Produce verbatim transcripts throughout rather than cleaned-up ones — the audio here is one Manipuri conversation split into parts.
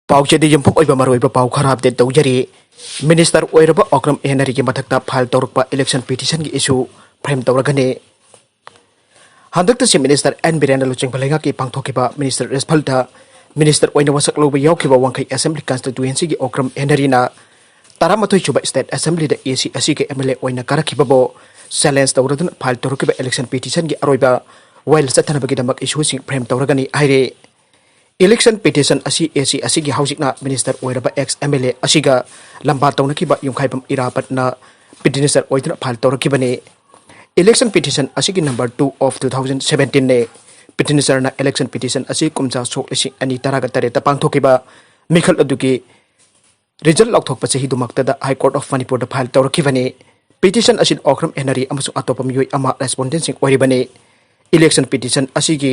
ꯄꯥꯎꯆꯦꯗ ꯌꯨꯝꯐꯝ ꯑꯣꯏꯕ ꯃꯔꯨꯑꯣꯏꯕ ꯄꯥꯎ ꯈꯔ ꯑꯞꯗꯦꯠ ꯇꯧꯖꯔꯤ꯫ ꯃꯤꯅꯤꯁꯇꯔ ꯑꯣꯏꯔꯕ ꯑꯣꯀ꯭ꯔꯝ ꯍꯦꯅꯔꯤꯒꯤ ꯃꯊꯛꯇ ꯐꯥꯏꯜ ꯇꯧꯔꯛꯄ ꯏꯂꯦꯛꯁꯟ ꯄꯤꯇꯤꯁꯟꯒꯤ ꯏꯁꯨ ꯐ꯭ꯔꯦꯝ ꯇꯧꯔꯒꯅꯤ꯫ ꯍꯟꯗꯛꯇ ꯆꯤꯐ ꯃꯤꯅꯤꯁꯇꯔ ꯑꯦꯟ ꯕꯤꯔꯦꯟꯅ ꯂꯨꯆꯤꯡꯕ ꯂꯩꯉꯥꯛꯀꯤ ꯄꯥꯡꯊꯣꯛꯈꯤꯕ ꯃꯤꯅꯤꯁꯇꯔ ꯔꯦꯁꯐꯜꯗ ꯃꯤꯅꯤꯁꯇꯔ ꯑꯣꯏꯅ ꯋꯥꯁꯛ ꯂꯧꯕ ꯌꯥꯎꯈꯤꯕ ꯋꯥꯡꯈꯩ ꯑꯦꯁꯦꯝꯕ꯭ꯂꯤ ꯀꯟꯁꯇꯤꯇ꯭ꯋꯦꯟꯁꯤꯒꯤ ꯑꯣꯀ꯭ꯔꯝ ꯍꯦꯅꯔꯤꯅ ꯇꯔꯥꯃꯥꯊꯣꯏ ꯁꯨꯕ ꯁ꯭ꯇꯦꯠ ꯑꯦꯁꯦꯝꯕ꯭ꯂꯤꯗ ꯑꯦ ꯁꯤ ꯑꯁꯤꯒꯤ ꯑꯦꯝ ꯑꯦꯜ ꯑꯦ ꯑꯣꯏꯅ ꯀꯥꯔꯛꯈꯤꯕꯕꯨ ꯆꯦꯂꯦꯟꯖ ꯇꯧꯔꯗꯨꯅ ꯐꯥꯏꯜ ꯇꯧꯔꯛꯈꯤꯕ ꯏꯂꯦꯛꯁꯟ ꯄꯤꯇꯤꯁꯟꯒꯤ ꯑꯔꯣꯏꯕ ꯋꯥꯌꯦꯜ ꯆꯠꯊꯅꯕꯒꯤꯗꯃꯛ ꯏꯁꯨꯁꯤꯡ ꯐ꯭ꯔꯦꯝ ꯇꯧꯔꯒꯅꯤ ꯍꯥꯏꯔꯤ꯫ ꯏꯂꯦꯛꯁꯟ ꯄꯤꯇꯤꯁꯟ ꯑꯁꯤ ꯑꯦ ꯁꯤ ꯑꯁꯤꯒꯤ ꯍꯧꯖꯤꯛꯅ ꯃꯤꯅꯤꯁꯇꯔ ꯑꯣꯏꯔꯕ ꯑꯦꯛꯁ ꯑꯦꯝ ꯑꯦꯜ ꯑꯦ ꯑꯁꯤꯒ ꯂꯝꯕꯥ ꯇꯧꯅꯈꯤꯕ ꯌꯨꯝꯈꯥꯏꯕꯝ ꯏꯔꯥꯕꯠꯅ ꯄꯤꯇꯤꯁꯅꯔ ꯑꯣꯏꯗꯨꯅ ꯐꯥꯏꯜ ꯇꯧꯔꯛꯈꯤꯕꯅꯤ꯫ ꯏꯂꯦꯛꯁꯟ ꯄꯤꯇꯤꯁꯟ ꯑꯁꯤꯒꯤ number two of two thousand seventeenꯅꯤ꯫ ꯄꯤꯇꯤꯁꯅꯔꯅ ꯏꯂꯦꯛꯁꯟ ꯄꯤꯇꯤꯁꯟ ꯑꯁꯤ ꯀꯨꯝꯖꯥ ꯁꯣꯛ ꯂꯤꯁꯤꯡ ꯑꯅꯤ ꯇꯔꯥꯒ ꯇꯔꯦꯠꯇ ꯄꯥꯡꯊꯣꯛꯈꯤꯕ ꯃꯤꯈꯜ ꯑꯗꯨꯒꯤ ꯔꯤꯖꯜ ꯂꯥꯎꯊꯣꯛꯄ ꯆꯍꯤꯗꯨꯃꯛꯇꯗ ꯍꯥꯏ ꯀꯣꯔꯠ ꯑꯣꯐ ꯃꯅꯤꯄꯨꯔꯗ ꯐꯥꯏꯜ ꯇꯧꯔꯛꯈꯤꯕꯅꯤ꯫ ꯄꯤꯇꯤꯁꯟ ꯑꯁꯤꯗ ꯑꯣꯀ꯭ꯔꯝ ꯍꯦꯅꯔꯤ ꯑꯃꯁꯨꯡ ꯑꯇꯣꯞꯄ ꯃꯤꯑꯣꯏ ꯑꯃ ꯔꯦꯁꯄꯣꯟꯗꯦꯟꯁꯤꯡ ꯑꯣꯏꯔꯤꯕꯅꯤ꯫ ꯏꯂꯦꯛꯁꯟ ꯄꯤꯇꯤꯁꯟ ꯑꯁꯤꯒꯤ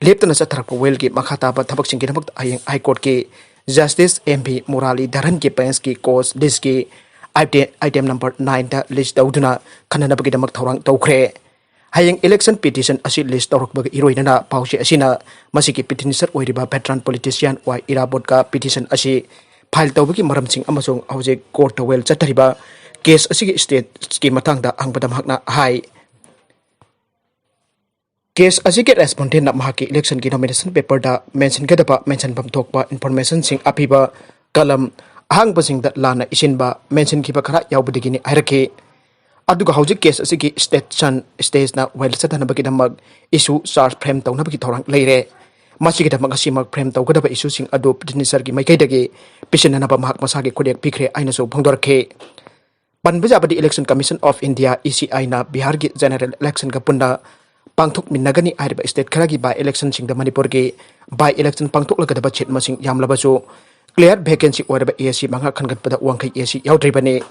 ꯂꯦꯞꯇꯅ ꯆꯠꯊꯔꯛꯄ ꯋꯥꯌꯦꯜꯒꯤ ꯃꯈꯥ ꯇꯥꯕ ꯊꯕꯛꯁꯤꯡꯒꯤꯗꯃꯛꯇ ꯍꯌꯦꯡ ꯍꯥꯏ ꯀꯣꯔꯠꯀꯤ ꯖꯁꯇꯤꯁ ꯑꯦꯝ ꯚꯤ ꯃꯨꯔꯥꯂꯤꯙꯔꯟꯒꯤ ꯕꯦꯟꯁꯀꯤ ꯀꯣꯁ ꯂꯤꯁꯀꯤ ꯑꯥꯏꯇꯦꯝ ꯅꯝꯕꯔ ꯅꯥꯏꯟꯗ ꯂꯤꯁ ꯇꯧꯗꯨꯅ ꯈꯟꯅꯅꯕꯒꯤꯗꯃꯛ ꯊꯧꯔꯥꯡ ꯇꯧꯈ꯭ꯔꯦ꯫ ꯍꯌꯦꯡ ꯏꯂꯦꯛꯁꯟ ꯄꯤꯇꯤꯁꯟ ꯑꯁꯤ ꯂꯤꯁ ꯇꯧꯔꯛꯄꯒ ꯏꯔꯣꯏꯅꯅ ꯄꯥꯎꯆꯦ ꯑꯁꯤꯅ ꯃꯁꯤꯒꯤ ꯄꯤꯇꯤꯁꯅꯔ ꯑꯣꯏꯔꯤꯕ ꯚꯦꯇꯔꯥꯟ ꯄꯣꯂꯤꯇꯤꯁꯤꯌꯥꯟ ꯋꯥꯏ ꯏꯔꯥꯕꯣꯠꯀ ꯄꯤꯇꯤꯁꯟ ꯑꯁꯤ ꯐꯥꯏꯜ ꯇꯧꯕꯒꯤ ꯃꯔꯝꯁꯤꯡ ꯑꯃꯁꯨꯡ ꯍꯧꯖꯤꯛ ꯀꯣꯔꯠꯇ ꯋꯥꯌꯦꯜ ꯆꯠꯊꯔꯤꯕ ꯀꯦꯁ ꯑꯁꯤꯒꯤ ꯁ꯭ꯇꯦꯇꯁꯀꯤ ꯃꯇꯥꯡꯗ ꯍꯪꯕꯗ ꯃꯍꯥꯛꯅ ꯍꯥꯏ, ꯀꯦꯁ ꯑꯁꯤꯒꯤ ꯔꯦꯁꯄꯣꯟꯗꯦꯟꯅ ꯃꯍꯥꯛꯀꯤ ꯏꯂꯦꯛꯁꯟꯒꯤ ꯅꯣꯃꯤꯅꯦꯁꯟ ꯄꯦꯄꯔꯗ ꯃꯦꯟꯁꯤꯟꯒꯗꯕ ꯃꯦꯟꯁꯤꯟꯐꯝ ꯊꯣꯛꯄ ꯏꯟꯐꯣꯔꯃꯦꯁꯟꯁꯤꯡ ꯑꯄꯤꯕ ꯀꯂꯝ ꯑꯍꯥꯡꯕꯁꯤꯡꯗ ꯂꯥꯟꯅ ꯏꯁꯤꯟꯕ ꯃꯦꯟꯁꯤꯟꯈꯤꯕ ꯈꯔ ꯌꯥꯎꯕꯗꯒꯤꯅꯤ ꯍꯥꯏꯔꯛꯈꯤ꯫ ꯑꯗꯨꯒ ꯍꯧꯖꯤꯛ ꯀꯦꯁ ꯑꯁꯤꯒꯤ ꯁ꯭ꯇꯦꯠꯁꯟ ꯁ꯭ꯇꯦꯖꯅ ꯋꯥꯌꯦꯜ ꯆꯠꯊꯅꯕꯒꯤꯗꯃꯛ ꯏꯁꯨ ꯆꯥꯔꯖ ꯐ꯭ꯔꯦꯝ ꯇꯧꯅꯕꯒꯤ ꯊꯧꯔꯥꯡ ꯂꯩꯔꯦ꯫ ꯃꯁꯤꯒꯤꯗꯃꯛ ꯉꯁꯤꯃꯛ ꯐ꯭ꯔꯦꯝ ꯇꯧꯒꯗꯕ ꯏꯁꯨꯁꯤꯡ ꯑꯗꯨ ꯄꯤꯇꯤꯁꯅꯔꯒꯤ ꯃꯥꯏꯀꯩꯗꯒꯤ ꯄꯤꯁꯤꯟꯅꯅꯕ ꯃꯍꯥꯛ ꯃꯁꯥꯒꯤ ꯈꯨꯠꯌꯦꯛ ꯄꯤꯈ꯭ꯔꯦ ꯍꯥꯏꯅꯁꯨ ꯐꯣꯡꯗꯣꯔꯛꯈꯤ꯫ ꯄꯟꯕ ꯌꯥꯕꯗꯤ, Election Commission of India, E C I ꯅ ꯕꯤꯍꯥꯔꯒꯤ ꯖꯦꯅꯔꯦꯜ ꯏꯂꯦꯛꯁꯟꯒ ꯄꯨꯟꯅ ꯄꯥꯡꯊꯣꯛꯃꯤꯟꯅꯒꯅꯤ ꯍꯥꯏꯔꯤꯕ ꯁ꯭ꯇꯦꯠ ꯈꯔꯒꯤ ꯕꯥꯏ ꯏꯂꯦꯛꯁꯟꯁꯤꯡꯗ ꯃꯅꯤꯄꯨꯔꯒꯤ ꯕꯥꯏ ꯏꯂꯦꯛꯁꯟ ꯄꯥꯡꯊꯣꯛꯂꯒꯗꯕ ꯁꯤꯠ ꯃꯁꯤꯡ ꯌꯥꯝꯂꯕꯁꯨ ꯀ꯭ꯂꯤꯌꯥꯔ ꯚꯦꯀꯦꯟꯁꯤ ꯑꯣꯏꯔꯕ ꯑꯦ ꯁꯤ ꯃꯉꯥ ꯈꯟꯒꯠꯄꯗ ꯋꯥꯡꯈꯩ ꯑꯦ ꯁꯤ ꯌꯥꯎꯗ꯭ꯔꯤꯕꯅꯤ꯫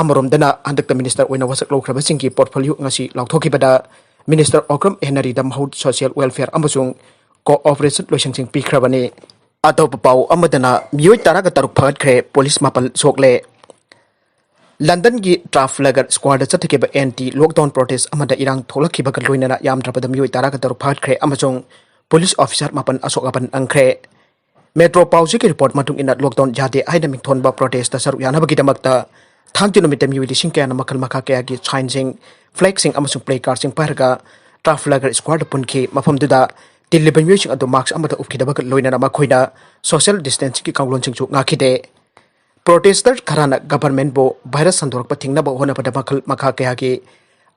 ꯑꯃꯔꯣꯝꯗꯅ, ꯍꯟꯗꯛꯇ ꯃꯤꯅꯤꯁꯇꯔ ꯑꯣꯏꯅ ꯋꯥꯁꯛ ꯂꯧꯈ꯭ꯔꯕꯁꯤꯡꯒꯤ ꯄꯣꯔꯠꯐꯣꯂꯤꯌꯣ ꯉꯁꯤ ꯂꯥꯎꯊꯣꯛꯈꯤꯕꯗ ꯃꯤꯅꯤꯁꯇꯔ ꯑꯣꯀ꯭ꯔꯝ ꯍꯦꯅꯔꯤꯗ ꯃꯍꯨꯠ ꯁꯣꯁꯤꯌꯦꯜ ꯋꯦꯜꯐꯤꯌꯔ ꯑꯃꯁꯨꯡ ꯀꯣꯑꯣꯄꯔꯦꯁꯟ ꯂꯣꯏꯁꯪꯁꯤꯡ ꯄꯤꯈ꯭ꯔꯕꯅꯤ꯫ ꯑꯇꯣꯞꯄ ꯄꯥꯎ ꯑꯃꯗꯅ, ꯃꯤꯑꯣꯏ ꯇꯔꯥꯒ ꯇꯔꯨꯛ ꯐꯥꯒꯠꯈ꯭ꯔꯦ, ꯄꯨꯂꯤꯁ ꯃꯥꯄꯜ ꯁꯣꯛꯂꯦ꯫ ꯂꯟꯗꯟꯒꯤ ꯇ꯭ꯔꯥꯐꯂꯒꯔ ꯁ꯭ꯀ꯭ꯋꯥꯔꯗ ꯆꯠꯊꯈꯤꯕ ꯑꯦꯟꯇꯤ ꯂꯣꯛꯗꯥꯎꯟ ꯄ꯭ꯔꯣꯇꯦꯁ ꯑꯃꯗ ꯏꯔꯥꯡ ꯊꯣꯛꯂꯛꯈꯤꯕꯒ ꯂꯣꯏꯅꯅ ꯌꯥꯝꯗ꯭ꯔꯕꯗ ꯃꯤꯑꯣꯏ ꯇꯔꯥꯒ ꯇꯔꯨꯛ ꯐꯥꯒꯠꯈ꯭ꯔꯦ ꯑꯃꯁꯨꯡ ꯄꯨꯂꯤꯁ ꯑꯣꯐꯤꯁꯥꯔ ꯃꯥꯄꯜ ꯑꯁꯣꯛ ꯑꯄꯟ ꯅꯪꯈ꯭ꯔꯦ꯫ Metro ꯄꯥꯎꯁꯤꯒꯤ ꯔꯤꯄꯣꯔꯠ ꯃꯇꯨꯡ ꯏꯟꯅ ꯂꯣꯛꯗꯥꯎꯟ ꯌꯥꯗꯦ ꯍꯥꯏꯅ ꯃꯤꯡꯊꯣꯟꯕ ꯄ꯭ꯔꯣꯇꯦꯁꯇ ꯁꯔꯨꯛ ꯌꯥꯅꯕꯒꯤꯗꯃꯛꯇ ꯊꯥꯡꯖ ꯅꯨꯃꯤꯠꯇ ꯃꯤꯑꯣꯏ ꯂꯤꯁꯤꯡ ꯀꯌꯥꯅ ꯃꯈꯜ ꯃꯈꯥ ꯀꯌꯥꯒꯤ ꯁꯥꯏꯟꯁꯤꯡ, ꯐ꯭ꯂꯦꯛꯁꯤꯡ ꯑꯃꯁꯨꯡ ꯄ꯭ꯂꯦ ꯀꯥꯔꯗꯁꯤꯡ ꯄꯥꯏꯔꯒ ꯇ꯭ꯔꯥꯐꯂꯒꯔ ꯁ꯭ꯀ꯭ꯋꯥꯔꯗ ꯄꯨꯟꯈꯤ꯫ ꯃꯐꯝꯗꯨꯗ ꯇꯤꯜꯂꯤꯕ ꯃꯤꯑꯣꯏꯁꯤꯡ ꯑꯗꯨ ꯃꯥꯛꯁ ꯑꯃꯗ ꯎꯞꯈꯤꯗꯕꯒ ꯂꯣꯏꯅꯅ ꯃꯈꯣꯏꯅ ꯁꯣꯁꯤꯌꯦꯜ ꯗꯤꯁꯇꯦꯟꯁꯤꯡꯒꯤ ꯀꯥꯡꯂꯣꯟꯁꯤꯡꯁꯨ ꯉꯥꯛꯈꯤꯗꯦ꯫ ꯄ꯭ꯔꯣꯇꯦꯁꯇꯔ ꯈꯔꯅ ꯒꯚꯔꯟꯃꯦꯟꯕꯨ ꯚꯥꯏꯔꯁ ꯁꯟꯗꯣꯔꯛꯄ ꯊꯤꯡꯅꯕ ꯍꯣꯠꯅꯕꯗ ꯃꯈꯜ ꯃꯈꯥ ꯀꯌꯥꯒꯤ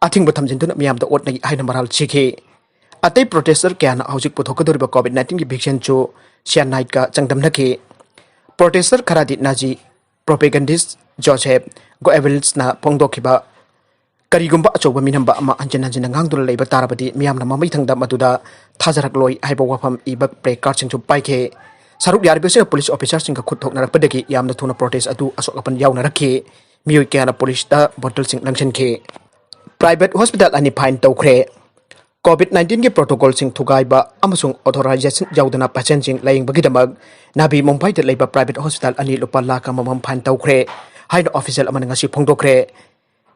ꯑꯊꯤꯡꯕ ꯊꯝꯖꯤꯟꯗꯨꯅ ꯃꯤꯌꯥꯝꯗ ꯑꯣꯠ ꯅꯩ ꯍꯥꯏꯅ ꯃꯔꯥꯜ ꯁꯤꯈꯤ꯫ ꯑꯇꯩ ꯄ꯭ꯔꯣꯇꯦꯁꯇꯔ ꯀꯌꯥꯅ ꯍꯧꯖꯤꯛ ꯄꯨꯊꯣꯛꯀꯗꯧꯔꯤꯕ ꯀꯣꯚꯤꯗ ꯅꯥꯏꯟꯇꯤꯟꯒꯤ ꯚꯦꯛꯁꯤꯟꯁꯨ ꯁꯤꯌꯥꯅꯥꯏꯠꯀ ꯆꯥꯡꯗꯝꯅꯈꯤ꯫ ꯄ꯭ꯔꯣꯇꯦꯁꯇꯔ ꯈꯔꯗꯤ ꯅꯥꯖꯤ ꯄ꯭ꯔꯣꯄꯦꯒꯟꯗꯤꯁ ꯖꯣꯁꯦꯐ ꯒꯣꯑꯦꯕꯦꯜꯁꯅ ꯐꯣꯡꯗꯣꯛꯈꯤꯕ ꯀꯔꯤꯒꯨꯝꯕ ꯑꯆꯧꯕ ꯃꯤꯅꯝꯕ ꯑꯃ ꯍꯟꯖꯤꯟ ꯍꯟꯖꯤꯟꯅ ꯉꯥꯡꯗꯨꯅ ꯂꯩꯕ ꯇꯥꯔꯕꯗꯤ ꯃꯤꯌꯥꯝꯅ ꯃꯃꯩꯊꯪꯗ ꯃꯗꯨꯗ ꯊꯥꯖꯔꯛꯂꯣꯏ ꯍꯥꯏꯕ ꯋꯥꯐꯝ ꯏꯕ ꯄ꯭ꯂꯦ ꯀꯥꯔꯗꯁꯤꯡꯁꯨ ꯄꯥꯏꯈꯤ꯫ ꯁꯔꯨꯛ ꯌꯥꯔꯤꯕꯁꯤꯡꯅ ꯄꯨꯂꯤꯁ ꯑꯣꯐꯤꯁꯥꯔꯁꯤꯡꯒ ꯈꯨꯠ ꯊꯣꯛꯅꯔꯛꯄꯗꯒꯤ ꯌꯥꯝꯅ ꯊꯨꯅ ꯄ꯭ꯔꯣꯇꯦꯁ ꯑꯗꯨ ꯑꯁꯣꯛ ꯑꯄꯟ ꯌꯥꯎꯅꯔꯛꯈꯤ꯫ ꯃꯤꯑꯣꯏ ꯀꯌꯥꯅ ꯄꯨꯂꯤꯁꯇ ꯕꯣꯇꯜꯁꯤꯡ ꯂꯪꯁꯤꯟꯈꯤ꯫ ꯄ꯭ꯔꯥꯏꯚꯦꯠ ꯍꯣꯁꯄꯤꯇꯥꯜ ꯑꯅꯤ ꯐꯥꯏꯟ ꯇꯧꯈ꯭ꯔꯦ꯫ ꯀꯣꯚꯤꯗ ꯅꯥꯏꯟꯇꯤꯟꯒꯤ ꯄ꯭ꯔꯣꯇꯣꯀꯣꯜꯁꯤꯡ ꯊꯨꯒꯥꯏꯕ ꯑꯃꯁꯨꯡ ꯑꯣꯊꯣꯔꯥꯏꯖꯦꯁꯟ ꯌꯥꯎꯗꯅ ꯄꯦꯁꯦꯟꯁꯤꯡ ꯂꯥꯌꯦꯡꯕꯒꯤꯗꯃꯛ ꯅꯥꯚꯤ ꯃꯨꯝꯕꯥꯏꯗ ꯂꯩꯕ ꯄ꯭ꯔꯥꯏꯚꯦꯠ ꯍꯣꯁꯄꯤꯇꯥꯜ ꯑꯅꯤ ꯂꯨꯄꯥ ꯂꯥꯈ ꯑꯃꯃꯝ ꯐꯥꯏꯟ ꯇꯧꯈ꯭ꯔꯦ ꯍꯥꯏꯅ ꯑꯣꯐꯤꯁꯤꯌꯦꯜ ꯑꯃꯅ ꯉꯁꯤ ꯐꯣꯡꯗꯣꯛꯈ꯭ꯔꯦ꯫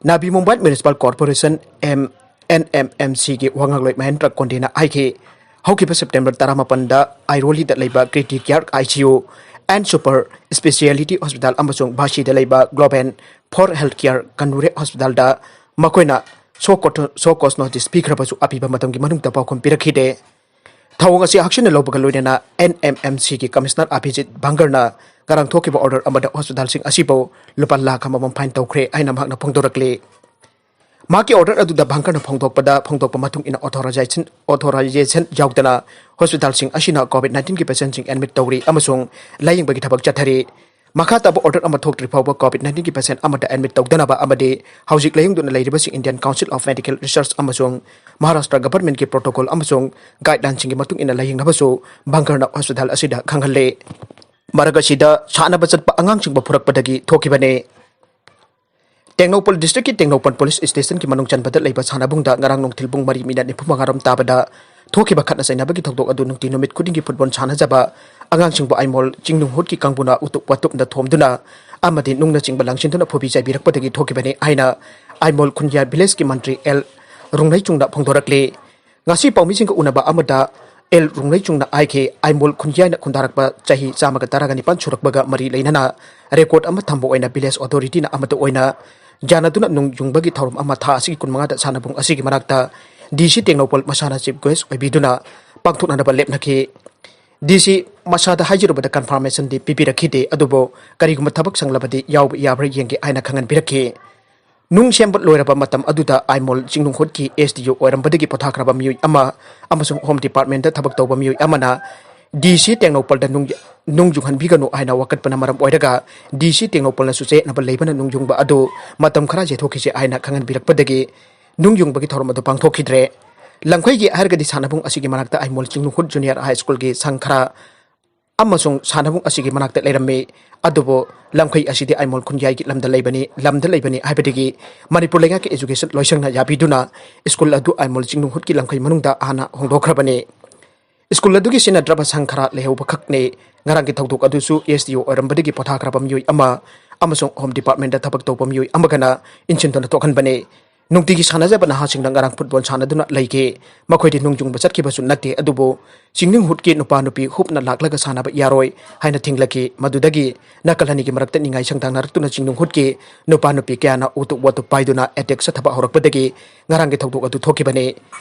ꯅꯥꯚꯤ ꯃꯨꯝꯕꯥꯏ ꯃ꯭ꯌꯨꯅꯤꯁꯤꯄꯥꯜ ꯀꯣꯔꯄꯣꯔꯦꯁꯟ, ꯑꯦꯝ, NMMC-ꯒꯤ ꯋꯥ ꯉꯥꯡꯂꯣꯏ ꯃꯍꯦꯟꯗ꯭ꯔ ꯀꯣꯟꯗꯦꯅ ꯍꯥꯏꯈꯤ, ꯍꯧꯈꯤꯕ ꯁꯦꯞꯇꯦꯝꯕꯔ ꯇꯔꯥꯃꯥꯄꯟꯗ ꯑꯥꯏꯔꯣꯂꯤꯗ ꯂꯩꯕ ꯀ꯭ꯔꯤꯇꯤ ꯀꯤꯌꯔ ICU and Super Speciality Hospital ꯑꯃꯁꯨꯡ ꯚꯥꯁꯤꯗ ꯂꯩꯕ Global for Health Care Kanure Hospital-ꯗ ꯃꯈꯣꯏꯅ show cause, show cause notice ꯄꯤꯈ꯭ꯔꯕꯁꯨ ꯑꯄꯤꯕ ꯃꯇꯝꯒꯤ ꯃꯅꯨꯡꯗ ꯄꯥꯎꯈꯨꯝ ꯄꯤꯔꯛꯈꯤꯗꯦ꯫ ꯊꯧꯑꯣꯡ ꯑꯁꯤ ꯍꯛꯆꯤꯟꯅ ꯂꯧꯕꯒ ꯂꯣꯏꯅꯅ NMMC-ꯒꯤ ꯀꯃꯤꯁꯅꯔ ꯑꯚꯤꯖꯤꯠ ꯚꯥꯡꯒꯔꯅ ꯉꯔꯥꯡ ꯊꯣꯛꯈꯤꯕ ꯑꯣꯔꯗꯔ ꯑꯃꯗ ꯍꯣꯁꯄꯤꯇꯥꯜꯁꯤꯡ ꯑꯁꯤꯕꯨ ꯂꯨꯄꯥ ꯂꯥꯈ ꯑꯃꯃꯝ ꯐꯥꯏꯟ ꯇꯧꯈ꯭ꯔꯦ ꯍꯥꯏꯅ ꯃꯍꯥꯛꯅ ꯐꯣꯡꯗꯣꯔꯛꯂꯤ꯫ ꯃꯍꯥꯛꯀꯤ ꯑꯣꯔꯗꯔ ꯑꯗꯨꯗ ꯚꯥꯡꯒꯔꯅ ꯐꯣꯡꯗꯣꯛꯄꯗ, ꯐꯣꯡꯗꯣꯛꯄ ꯃꯇꯨꯡ ꯏꯟꯅ ꯑꯣꯊꯣꯔꯥꯏꯖꯦꯁꯟ, ꯑꯣꯊꯣꯔꯥꯏꯖꯦꯁꯟ ꯌꯥꯎꯗꯅ ꯍꯣꯁꯄꯤꯇꯥꯜꯁꯤꯡ ꯑꯁꯤꯅ ꯀꯣꯚꯤꯗ ꯅꯥꯏꯟꯇꯤꯟꯒꯤ ꯄꯦꯁꯦꯟꯁꯤꯡ ꯑꯦꯗꯃꯤꯠ ꯇꯧꯔꯤ ꯑꯃꯁꯨꯡ ꯂꯥꯌꯦꯡꯕꯒꯤ ꯊꯕꯛ ꯆꯠꯊꯔꯤ꯫ ꯃꯈꯥ ꯇꯥꯕ ꯑꯣꯔꯗꯔ ꯑꯃ ꯊꯣꯛꯇ꯭ꯔꯤ ꯐꯥꯎꯕ ꯀꯣꯚꯤꯗ ꯅꯥꯏꯟꯇꯤꯟꯒꯤ ꯄꯦꯁꯦꯟ ꯑꯃꯠꯇ ꯑꯦꯗꯃꯤꯠ ꯇꯧꯗꯅꯕ ꯑꯃꯗꯤ ꯍꯧꯖꯤꯛ ꯂꯥꯌꯦꯡꯗꯨꯅ ꯂꯩꯔꯤꯕꯁꯤꯡ Indian Council of Medical Research ꯑꯃꯁꯨꯡ ꯃꯍꯥꯔꯥꯁꯇ꯭ꯔ ꯒꯚꯔꯟꯃꯦꯟꯠꯀꯤ ꯄ꯭ꯔꯣꯇꯣꯀꯣꯜ ꯑꯃꯁꯨꯡ ꯒꯥꯏꯗꯂꯥꯏꯟꯁꯤꯡꯒꯤ ꯃꯇꯨꯡ ꯏꯟꯅ ꯂꯥꯌꯦꯡꯅꯕꯁꯨ ꯚꯥꯡꯒꯔꯅ ꯍꯣꯁꯄꯤꯇꯥꯜ ꯑꯁꯤꯗ ꯈꯪꯍꯜꯂꯤ꯫ ꯃꯔꯛ ꯑꯁꯤꯗ ꯁꯥꯟꯅꯕ ꯆꯠꯄ ꯑꯉꯥꯡꯁꯤꯡꯕꯨ ꯐꯨꯔꯛꯄꯗꯒꯤ ꯊꯣꯛꯈꯤꯕꯅꯤ꯫ ꯇꯦꯡꯅꯧꯄꯜ ꯗꯤꯁꯇ꯭ꯔꯤꯛꯀꯤ ꯇꯦꯡꯅꯧꯄꯜ ꯄꯨꯂꯤꯁ ꯁ꯭ꯇꯦꯁꯟꯒꯤ ꯃꯅꯨꯡ ꯆꯟꯕꯗ ꯂꯩꯕ ꯁꯥꯟꯅꯕꯨꯡꯗ ꯉꯔꯥꯡ ꯅꯨꯡꯊꯤꯜ ꯄꯨꯡ ꯃꯔꯤ ꯃꯤꯅꯠ ꯅꯤꯐꯨ ꯃꯉꯥꯔꯣꯝ ꯇꯥꯕꯗ ꯊꯣꯛꯈꯤꯕ ꯈꯠꯅ ꯆꯩꯅꯕꯒꯤ ꯊꯧꯗꯣꯛ ꯑꯗꯨ ꯅꯨꯡꯇꯤ ꯅꯨꯃꯤꯠ ꯈꯨꯗꯤꯡꯒꯤ ꯐꯨꯠꯕꯣꯜ ꯁꯥꯟꯅꯖꯕ ꯑꯉꯥꯡꯁꯤꯡꯕꯨ ꯑꯥꯏꯃꯣꯜ ꯆꯤꯡꯅꯨꯡ ꯍꯨꯠꯀꯤ ꯀꯥꯡꯕꯨꯅ ꯎꯇꯨꯞ ꯋꯥꯇꯨꯞꯅ ꯊꯣꯝꯗꯨꯅ ꯑꯃꯗꯤ ꯅꯨꯡꯅꯆꯤꯡꯕ ꯂꯪꯁꯤꯟꯗꯨꯅ ꯐꯨꯕꯤ ꯆꯩꯕꯤꯔꯛꯄꯗꯒꯤ ꯊꯣꯛꯈꯤꯕꯅꯤ ꯍꯥꯏꯅ ꯑꯥꯏꯃꯣꯜ ꯈꯨꯟꯌꯥ ꯚꯤꯂꯦꯖꯀꯤ ꯃꯟꯇ꯭ꯔꯤ ꯑꯦꯜ ꯔꯨꯡꯂꯩꯆꯨꯡꯅ ꯐꯣꯡꯗꯣꯔꯛꯂꯤ꯫ ꯉꯁꯤ ꯄꯥꯎꯃꯤꯁꯤꯡꯒ ꯎꯅꯕ ꯑꯃꯗ ꯑꯦꯜ ꯔꯨꯡꯂꯩꯆꯨꯡꯅ ꯍꯥꯏꯈꯤ, ꯑꯥꯏꯃꯣꯜ ꯈꯨꯟꯌꯥꯏꯅ ꯈꯨꯟꯗꯥꯔꯛꯄ ꯆꯍꯤ ꯆꯥꯝꯃꯒ ꯇꯔꯥꯒ ꯅꯤꯄꯥꯟ ꯁꯨꯔꯛꯄꯒ ꯃꯔꯤ ꯂꯩꯅꯅ ꯔꯦꯀꯣꯔꯗ ꯑꯃ ꯊꯝꯕ ꯑꯣꯏꯅ ꯚꯤꯂꯦꯖ ꯑꯣꯊꯣꯔꯤꯇꯤꯅ ꯑꯃꯠꯇ ꯑꯣꯏꯅ ꯌꯥꯅꯗꯨꯅ ꯅꯨꯡ ꯌꯨꯡꯕꯒꯤ ꯊꯧꯔꯝ ꯑꯃ ꯊꯥ ꯑꯁꯤꯒꯤ ꯀꯨꯟꯃꯉꯥꯗ ꯁꯥꯟꯅꯕꯨꯡ ꯑꯁꯤꯒꯤ ꯃꯅꯥꯛꯇ ꯗꯤ ꯁꯤ ꯇꯦꯡꯅꯧꯄꯜ ꯃꯁꯥꯅ ꯆꯤꯐ ꯒꯦꯁ ꯑꯣꯏꯕꯤꯗꯨꯅ ꯄꯥꯡꯊꯣꯛꯅꯅꯕ ꯂꯦꯞꯅꯈꯤ꯫ ꯗꯤ ꯁꯤ ꯃꯁꯥꯗ ꯍꯥꯏꯖꯔꯨꯕꯗ ꯀꯟꯐꯥꯔꯃꯦꯁꯟꯗꯤ ꯄꯤꯕꯤꯔꯛꯈꯤꯗꯦ, ꯑꯗꯨꯕꯨ ꯀꯔꯤꯒꯨꯝꯕ ꯊꯕꯛ ꯁꯪꯂꯕꯗꯤ ꯌꯥꯎꯕ ꯌꯥꯕ꯭ꯔꯥ ꯌꯦꯡꯒꯦ ꯍꯥꯏꯅ ꯈꯪꯍꯟꯕꯤꯔꯛꯈꯤ꯫ ꯅꯨꯡ ꯁꯦꯝꯕ ꯂꯣꯏꯔꯕ ꯃꯇꯝ ꯑꯗꯨꯗ ꯑꯥꯏꯃꯣꯜ ꯆꯤꯡꯅꯨꯡꯍꯨꯠꯀꯤ ꯑꯦꯁ ꯗꯤ ꯑꯣ ꯑꯣꯏꯔꯝꯕꯗꯒꯤ ꯄꯣꯊꯥꯈ꯭ꯔꯕ ꯃꯤꯑꯣꯏ ꯑꯃ ꯑꯃꯁꯨꯡ ꯍꯣꯝ ꯗꯤꯄꯥꯔꯠꯃꯦꯟꯗ ꯊꯕꯛ ꯇꯧꯕ ꯃꯤꯑꯣꯏ ꯑꯃꯅ ꯗꯤ ꯁꯤ ꯇꯦꯡꯅꯧꯄꯜꯗ ꯅꯨꯡ, ꯅꯨꯡ ꯌꯨꯡꯍꯟꯕꯤꯒꯅꯨ ꯍꯥꯏꯅ ꯋꯥꯀꯠꯄꯅ ꯃꯔꯝ ꯑꯣꯏꯔꯒ ꯗꯤ ꯁꯤ ꯇꯦꯡꯅꯧꯄꯜꯅꯁꯨ ꯆꯌꯦꯠꯅꯕ ꯂꯩꯕꯅ ꯅꯨꯡ ꯌꯨꯡꯕ ꯑꯗꯨ ꯃꯇꯝ ꯈꯔ ꯌꯩꯊꯣꯛꯈꯤꯁꯦ ꯍꯥꯏꯅ ꯈꯪꯍꯟꯕꯤꯔꯛꯄꯗꯒꯤ ꯅꯨꯡ ꯌꯨꯡꯕꯒꯤ ꯊꯧꯔꯝ ꯑꯗꯨ ꯄꯥꯡꯊꯣꯛꯈꯤꯗ꯭ꯔꯦ꯫ ꯂꯝꯈꯩꯒꯤ ꯍꯥꯏꯔꯒꯗꯤ ꯁꯥꯟꯅꯕꯨꯡ ꯑꯁꯤꯒꯤ ꯃꯅꯥꯛꯇ ꯑꯥꯏꯃꯣꯜ ꯆꯤꯡꯅꯨꯡꯍꯨꯠ ꯖꯨꯅꯤꯌꯔ ꯍꯥꯏ ꯁ꯭ꯀꯨꯜꯒꯤ ꯁꯪ ꯈꯔ ꯑꯃꯁꯨꯡ ꯁꯥꯟꯅꯕꯨꯡ ꯑꯁꯤꯒꯤ ꯃꯅꯥꯛꯇ ꯂꯩꯔꯝꯃꯤ꯫ ꯑꯗꯨꯕꯨ ꯂꯝꯈꯩ ꯑꯁꯤꯗꯤ ꯑꯥꯏꯃꯣꯜ ꯈꯨꯟꯌꯥꯏꯒꯤ ꯂꯝꯗ ꯂꯩꯕꯅꯤ, ꯂꯝꯗ ꯂꯩꯕꯅꯤ ꯍꯥꯏꯕꯗꯒꯤ ꯃꯅꯤꯄꯨꯔ ꯂꯩꯉꯥꯛꯀꯤ ꯑꯦꯖꯨꯀꯦꯁꯟ ꯂꯣꯏꯁꯪꯅ ꯌꯥꯕꯤꯗꯨꯅ ꯁ꯭ꯀꯨꯜ ꯑꯗꯨ ꯑꯥꯏꯃꯣꯜ ꯆꯤꯡꯅꯨꯡꯍꯨꯠꯀꯤ ꯂꯝꯈꯩ ꯃꯅꯨꯡꯗ ꯍꯥꯟꯅ ꯍꯣꯡꯗꯣꯛꯈ꯭ꯔꯕꯅꯤ꯫ ꯁ꯭ꯀꯨꯜ ꯑꯗꯨꯒꯤ ꯁꯤꯖꯤꯟꯅꯗ꯭ꯔꯕ ꯁꯪ ꯈꯔ ꯂꯩꯍꯧꯕ ꯈꯛꯅꯤ꯫ ꯉꯔꯥꯡꯒꯤ ꯊꯧꯗꯣꯛ ꯑꯗꯨꯁꯨ ꯑꯦꯁ ꯗꯤ ꯑꯣ ꯑꯣꯏꯔꯝꯕꯗꯒꯤ ꯄꯣꯊꯥꯈ꯭ꯔꯕ ꯃꯤꯑꯣꯏ ꯑꯃ ꯑꯃꯁꯨꯡ ꯍꯣꯝ ꯗꯤꯄꯥꯔꯠꯃꯦꯟꯗ ꯊꯕꯛ ꯇꯧꯕ ꯃꯤꯑꯣꯏ ꯑꯃꯒꯅ ꯏꯟꯁꯤꯟꯗꯨꯅ ꯊꯣꯛꯍꯟꯕꯅꯤ꯫ ꯅꯨꯡꯇꯤꯒꯤ ꯁꯥꯟꯅꯖꯕ ꯅꯍꯥꯁꯤꯡꯅ ꯉꯔꯥꯡ ꯐꯨꯠꯕꯣꯜ ꯁꯥꯟꯅꯗꯨꯅ ꯂꯩꯈꯤ꯫ ꯃꯈꯣꯏꯗꯤ ꯅꯨꯡ ꯌꯨꯡꯕ ꯆꯠꯈꯤꯕꯁꯨ ꯅꯠꯇꯦ, ꯑꯗꯨꯕꯨ ꯆꯤꯡꯅꯨꯡꯍꯨꯠꯀꯤ ꯅꯨꯄꯥ ꯅꯨꯄꯤ ꯍꯨꯞꯅ ꯂꯥꯛꯂꯒ ꯁꯥꯟꯅꯕ ꯌꯥꯔꯣꯏ ꯍꯥꯏꯅ ꯊꯤꯡꯂꯛꯈꯤ꯫ ꯃꯗꯨꯗꯒꯤ ꯅꯥꯀꯜ ꯑꯅꯤꯒꯤ ꯃꯔꯛꯇ ꯅꯤꯡꯉꯥꯏ ꯁꯪꯗꯥꯡꯅꯔꯛꯇꯨꯅ ꯆꯤꯡꯅꯨꯡꯍꯨꯠꯀꯤ ꯅꯨꯄꯥ ꯅꯨꯄꯤ ꯀꯌꯥꯅ ꯎꯇꯨꯞ ꯋꯥꯇꯨꯞ ꯄꯥꯏꯗꯨꯅ ꯑꯦꯇꯦꯛ ꯆꯠꯊꯕ ꯍꯧꯔꯛꯄꯗꯒꯤ ꯉꯔꯥꯡꯒꯤ ꯊꯧꯗꯣꯛ ꯑꯗꯨ ꯊꯣꯛꯈꯤꯕꯅꯤ꯫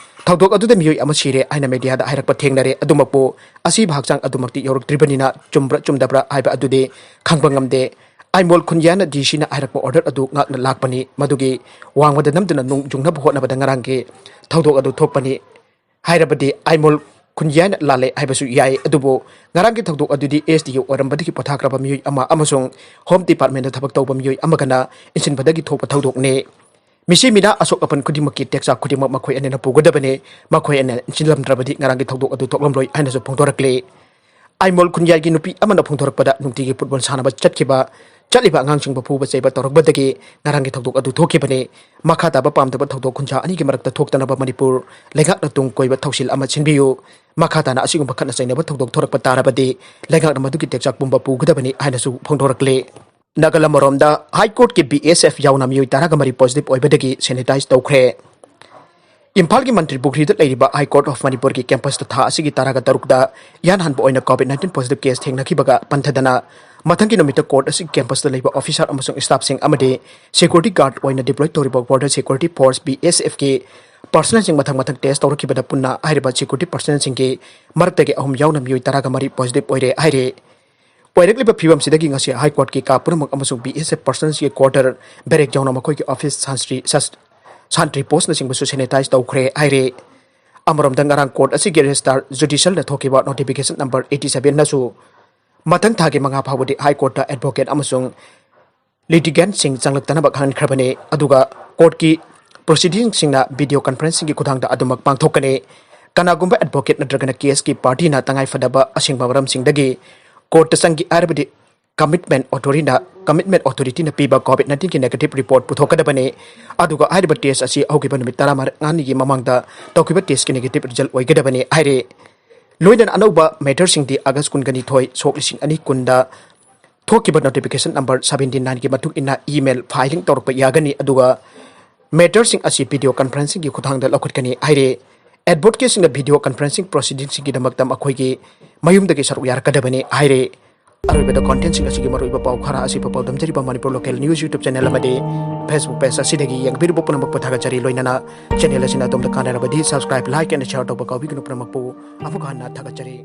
ꯊꯧꯗꯣꯛ ꯑꯗꯨꯗ ꯃꯤꯑꯣꯏ ꯑꯃ ꯁꯤꯔꯦ ꯍꯥꯏꯅ ꯃꯦꯗꯤꯌꯥꯗ ꯍꯥꯏꯔꯛꯄ ꯊꯦꯡꯅꯔꯦ꯫ ꯑꯗꯨꯃꯛꯄꯨ ꯑꯁꯤꯕ ꯍꯛꯆꯥꯡ ꯑꯗꯨꯃꯛꯇꯤ ꯌꯧꯔꯛꯇ꯭ꯔꯤꯕꯅꯤꯅ ꯆꯨꯝꯕ꯭ꯔꯥ ꯆꯨꯝꯗꯕ꯭ꯔꯥ ꯍꯥꯏꯕ ꯑꯗꯨꯗꯤ ꯈꯪꯕ ꯉꯝꯗꯦ꯫ ꯑꯥꯏꯃꯣꯜ ꯈꯨꯟꯌꯥꯅ ꯗꯤ ꯁꯤꯅ ꯍꯥꯏꯔꯛꯄ ꯑꯣꯔꯗꯔ ꯑꯗꯨ ꯉꯥꯛꯅ ꯂꯥꯛꯄꯅꯤ꯫ ꯃꯗꯨꯒꯤ ꯋꯥꯡꯃꯗ ꯅꯝꯗꯨꯅ ꯅꯨꯡ ꯌꯨꯡꯅꯕ ꯍꯣꯠꯅꯕꯗ ꯉꯔꯥꯡꯒꯤ ꯊꯧꯗꯣꯛ ꯑꯗꯨ ꯊꯣꯛꯄꯅꯤ꯫ ꯍꯥꯏꯔꯕꯗꯤ ꯑꯥꯏꯃꯣꯜ ꯈꯨꯟꯌꯥꯅ ꯂꯥꯜꯂꯦ ꯍꯥꯏꯕꯁꯨ ꯌꯥꯏ, ꯑꯗꯨꯕꯨ ꯉꯔꯥꯡꯒꯤ ꯊꯧꯗꯣꯛ ꯑꯗꯨꯗꯤ ꯑꯦꯁ ꯗꯤ ꯑꯣ ꯑꯣꯏꯔꯝꯕꯗꯒꯤ ꯄꯣꯊꯥꯈ꯭ꯔꯕ ꯃꯤꯑꯣꯏ ꯑꯃ ꯑꯃꯁꯨꯡ ꯍꯣꯝ ꯗꯤꯄꯥꯔꯠꯃꯦꯟꯗ ꯊꯕꯛ ꯇꯧꯕ ꯃꯤꯑꯣꯏ ꯑꯃꯒꯅ ꯏꯟꯁꯤꯟꯕꯗꯒꯤ ꯊꯣꯛꯄ ꯊꯧꯗꯣꯛꯅꯤ꯫ ꯃꯤꯁꯤ ꯃꯤꯅꯥ ꯑꯁꯣꯛ ꯑꯄꯟ ꯈꯨꯗꯤꯡꯃꯛꯀꯤ ꯇꯦꯛꯆꯥꯛ ꯈꯨꯗꯤꯡꯃꯛ ꯃꯈꯣꯏ ꯑꯅꯤꯅ ꯄꯨꯒꯗꯕꯅꯤ꯫ ꯃꯈꯣꯏ ꯑꯅꯤꯅ ꯏꯟꯁꯤꯜꯂꯝꯗ꯭ꯔꯕꯗꯤ ꯉꯔꯥꯡꯒꯤ ꯊꯧꯗꯣꯛ ꯑꯗꯨ ꯊꯣꯛꯂꯝꯂꯣꯏ ꯍꯥꯏꯅꯁꯨ ꯐꯣꯡꯗꯣꯔꯛꯂꯤ꯫ ꯑꯥꯏꯃꯣꯜ ꯈꯨꯟꯌꯥꯏꯒꯤ ꯅꯨꯄꯤ ꯑꯃꯅ ꯐꯣꯡꯗꯣꯔꯛꯄꯗ ꯅꯨꯡꯇꯤꯒꯤ ꯐꯨꯠꯕꯣꯜ ꯁꯥꯟꯅꯕ ꯆꯠꯈꯤꯕ, ꯆꯠꯂꯤꯕ ꯑꯉꯥꯡꯁꯤꯡꯕꯨ ꯐꯨꯕ ꯆꯩꯕ ꯇꯧꯔꯛꯄꯗꯒꯤ ꯉꯔꯥꯡꯒꯤ ꯊꯧꯗꯣꯛ ꯑꯗꯨ ꯊꯣꯛꯈꯤꯕꯅꯤ꯫ ꯃꯈꯥ ꯇꯥꯕ ꯄꯥꯝꯗꯕ ꯊꯧꯗꯣꯛ ꯈꯨꯟꯖꯥ ꯑꯅꯤꯒꯤ ꯃꯔꯛꯇ ꯊꯣꯛꯇꯅꯕ ꯃꯅꯤꯄꯨꯔ ꯂꯩꯉꯥꯛꯅ ꯇꯨꯡ ꯀꯣꯏꯕ ꯊꯧꯁꯤꯜ ꯑꯃ ꯁꯤꯟꯕꯤꯌꯨ꯫ ꯃꯈꯥ ꯇꯥꯅ ꯑꯁꯤꯒꯨꯝꯕ ꯈꯠꯅ ꯆꯩꯅꯕ ꯊꯧꯗꯣꯛ ꯊꯣꯔꯛꯄ ꯇꯥꯔꯕꯗꯤ ꯂꯩꯉꯥꯛꯅ ꯃꯗꯨꯒꯤ ꯇꯦꯛꯆꯥꯛ ꯄꯨꯝꯕ ꯄꯨꯒꯗꯕꯅꯤ ꯍꯥꯏꯅꯁꯨ ꯐꯣꯡꯗꯣꯔꯛꯂꯤ꯫ ꯅꯥꯀꯜ ꯑꯃꯔꯣꯝꯗ ꯍꯥꯏ ꯀꯣꯔꯠꯀꯤ ꯕꯤ ꯑꯦꯁ ꯑꯦꯐ ꯌꯥꯎꯅ ꯃꯤꯑꯣꯏ ꯇꯔꯥꯒ ꯃꯔꯤ ꯄꯣꯖꯤꯇꯤꯚ ꯑꯣꯏꯕꯗꯒꯤ ꯁꯦꯅꯤꯇꯥꯏꯖ ꯇꯧꯈ꯭ꯔꯦ꯫ ꯏꯝꯐꯥꯜꯒꯤ ꯃꯟꯇ꯭ꯔꯤ ꯄꯨꯈ꯭ꯔꯤꯗ ꯂꯩꯔꯤꯕ High Court of ꯃꯅꯤꯄꯨꯔꯒꯤ campusꯇ ꯊꯥ ꯑꯁꯤꯒꯤ ꯇꯔꯥꯒ ꯇꯔꯨꯛꯇ ꯏꯍꯥꯟ ꯍꯥꯟꯕ ꯑꯣꯏꯅ COVID nineteen positive case ꯊꯦꯡꯅꯈꯤꯕꯒ ꯄꯟꯊꯗꯅ ꯃꯊꯪꯒꯤ ꯅꯨꯃꯤꯠꯇ court ꯑꯁꯤꯒꯤ campusꯇ ꯂꯩꯕ officer ꯑꯃꯁꯨꯡ staffꯁꯤꯡ ꯑꯃꯗꯤ security guard ꯑꯣꯏꯅ deploy ꯇꯧꯔꯤꯕ border security force BSFꯀꯤ personnelꯁꯤꯡ ꯃꯊꯪ ꯃꯊꯪ test ꯇꯧꯔꯛꯈꯤꯕꯗ ꯄꯨꯟꯅ ꯍꯥꯏꯔꯤꯕ security personnelꯁꯤꯡꯒꯤ ꯃꯔꯛꯇꯒꯤ ꯑꯍꯨꯝ ꯌꯥꯎꯅ ꯃꯤꯑꯣꯏ ꯇꯔꯥꯒ ꯃꯔꯤ positive ꯑꯣꯏꯔꯦ ꯍꯥꯏꯔꯦ꯫ ꯑꯣꯏꯔꯛꯂꯤꯕ ꯐꯤꯕꯝꯁꯤꯗꯒꯤ ꯉꯁꯤ High Courtꯀꯤ ꯀꯥ ꯄꯨꯝꯅꯃꯛ ꯑꯃꯁꯨꯡ BSF personnelꯒꯤ quarter barrack ꯌꯥꯎꯅ ꯃꯈꯣꯏꯒꯤ office, ꯁꯟꯇ꯭ꯔꯤ, ꯁꯁ-, sentry postꯅꯆꯤꯡꯕꯁꯨ sanitize ꯇꯧꯈ꯭ꯔꯦ ꯍꯥꯏꯔꯦ꯫ ꯑꯃꯔꯣꯝꯗ ꯉꯔꯥꯡ court ꯑꯁꯤꯒꯤ registrar judicialꯅ ꯊꯣꯛꯈꯤꯕ notification number eighty sevenꯅꯁꯨ ꯃꯊꯪ ꯊꯥꯒꯤ ꯃꯉꯥ ꯐꯥꯎꯕꯗꯤ High Courtꯇ advocate ꯑꯃꯁꯨꯡ litigantꯁꯤꯡ ꯆꯪꯂꯛꯇꯅꯕ ꯈꯪꯍꯟꯈ꯭ꯔꯕꯅꯤ꯫ ꯑꯗꯨꯒ courtꯀꯤ proceedingꯁꯤꯡꯅ video conferencingꯒꯤ ꯈꯨꯠꯊꯥꯡꯗ ꯑꯗꯨꯃꯛ ꯄꯥꯡꯊꯣꯛꯀꯅꯤ꯫ ꯀꯅꯥꯒꯨꯝꯕ advocate ꯅꯠꯇ꯭ꯔꯒꯅ caseꯀꯤ partyꯅ ꯇꯉꯥꯏ ꯐꯗꯕ ꯑꯁꯦꯡꯕ ꯃꯔꯝꯁꯤꯡꯗꯒꯤ courtꯇ ꯆꯪꯒꯦ ꯍꯥꯏꯔꯕꯗꯤ commitment authorityꯅ, commitment authorityꯅ ꯄꯤꯕ COVID nineteenꯒꯤ negative report ꯄꯨꯊꯣꯛꯀꯗꯕꯅꯤ꯫ ꯑꯗꯨꯒ ꯍꯥꯏꯔꯤꯕ test ꯑꯁꯤ ꯍꯧꯈꯤꯕ ꯅꯨꯃꯤꯠ ꯇꯔꯥꯃꯉꯥꯅꯤꯒꯤ ꯃꯃꯥꯡꯗ ꯇꯧꯈꯤꯕ testꯀꯤ negative result ꯑꯣꯏꯒꯗꯕꯅꯤ ꯍꯥꯏꯔꯤ꯫ ꯂꯣꯏꯅꯅ ꯑꯅꯧꯕ matterꯁꯤꯡꯗꯤ August ꯀꯨꯟꯒ ꯅꯤꯊꯣꯏ, ꯁꯣꯛ ꯂꯤꯁꯤꯡ ꯑꯅꯤ ꯀꯨꯟꯗ ꯊꯣꯛꯈꯤꯕ notification number seventy nineꯒꯤ ꯃꯇꯨꯡ ꯏꯟꯅ email filing ꯇꯧꯔꯛꯄ ꯌꯥꯒꯅꯤ꯫ ꯑꯗꯨꯒ matterꯁꯤꯡ ꯑꯁꯤ video conferencingꯒꯤ ꯈꯨꯠꯊꯥꯡꯗ ꯂꯧꯈꯠꯀꯅꯤ ꯍꯥꯏꯔꯤ꯫ Advocateꯁꯤꯡꯅ video conferencing proceedingꯁꯤꯡꯒꯤꯗꯃꯛꯇ ꯃꯈꯣꯏꯒꯤ ꯃꯌꯨꯝꯗꯒꯤ ꯁꯔꯨꯛ ꯌꯥꯔꯛꯀꯗꯕꯅꯤ ꯍꯥꯏꯔꯤ꯫ ꯑꯔꯣꯏꯕꯗ contentꯁꯤꯡ ꯑꯁꯤꯒꯤ ꯃꯔꯨꯑꯣꯏꯕ ꯄꯥꯎ ꯈꯔ ꯑꯁꯤ ꯄꯥꯎꯗꯝꯖꯔꯤꯕ Manipur Local News YouTube channel ꯑꯃꯗꯤ Facebook page ꯑꯁꯤꯗꯒꯤ ꯌꯦꯡꯕꯤꯔꯤꯕ ꯄꯨꯝꯅꯃꯛꯄꯨ ꯊꯥꯒꯠꯆꯔꯤ꯫ ꯂꯣꯏꯅꯅ channel ꯑꯁꯤꯅ ꯑꯗꯣꯝꯗ ꯀꯥꯟꯅꯔꯕꯗꯤ subscribe, like and share ꯇꯧꯕ ꯀꯥꯎꯕꯤꯒꯅꯨ꯫ ꯄꯨꯝꯅꯃꯛꯄꯨ ꯑꯃꯨꯛ ꯍꯟꯅ ꯊꯥꯒꯠꯆꯔꯤ꯫